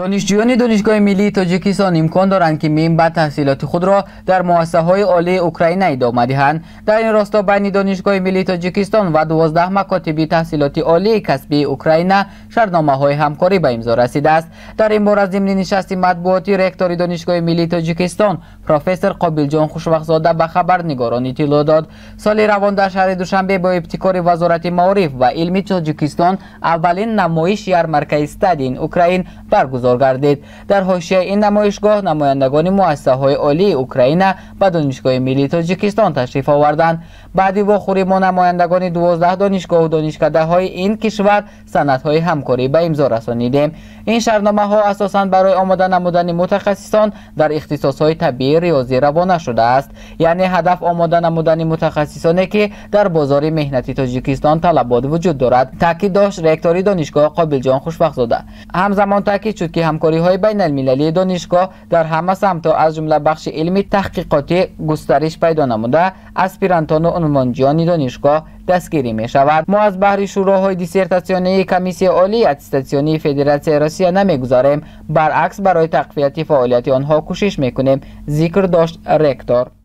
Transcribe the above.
Донишҷӯёни Донишгоҳи миллии Тоҷикистон имкон доранд, ки минбаъд таҳсилоти худро дар муассисаҳои олии Украина идома диҳанд. Дар ин росто байни Донишгоҳи миллии Тоҷикистон ва 12 макотиби таҳсилоти олии касбии Украина шартномаҳои ҳамкорӣ ба имзо расидааст. Дар ин бора зимни нишасти матбуотӣ ректори Донишгоҳи миллии Тоҷикистон профессор Қобилҷон Хушвақтзода ба хабарнигорон иттилоъ дод. Соли равон дар шаҳри Душанбе бо ибтикори Вазорати маориф ва илми Тоҷикистон аввалин намоиш ярмаркаи Study in Ukraine баргузор гардид. Дар ҳошияи ин намоишгоҳ намояндагони муассисаҳои олии Украина ба Донишгоҳи миллии Тоҷикистон ташриф оварданд. Баъди вохӯрӣ мо намояндагони 12 донишгоҳу донишкадаҳои ин кишвар санадҳои ҳамкорӣ ба имзо расонидем. Ин шартномаҳо асосан барои омода намудани мутахассисон дар ихтисосҳои табиӣ, риёзӣ равона шудааст. Яъне ҳадаф омода намудани мутахассисоне, ки дар бозори меҳнати Тоҷикистон талабот вуҷуд дорад, таъкид дошт ректори донишгоҳ Қобилҷон Хушбахтзода. Ҳамзамон таъкид шуд, ки ҳамкориҳои байналмилалии донишгоҳ дар ҳама самтҳо, аз ҷумла бахши илми таҳқиқотӣ, густариш пайдо намуда, аспирантону унвонҷиёни донишгоҳ дастгирӣ мешавад. Мо аз баҳри шӯроҳои диссертатсионии Комиссияи олии аттестатсионии Федератсияи Россия намегузарем, баръакс, барои тақвияти фаъолияти онҳо кӯшиш мекунем, зикр дошт ректор.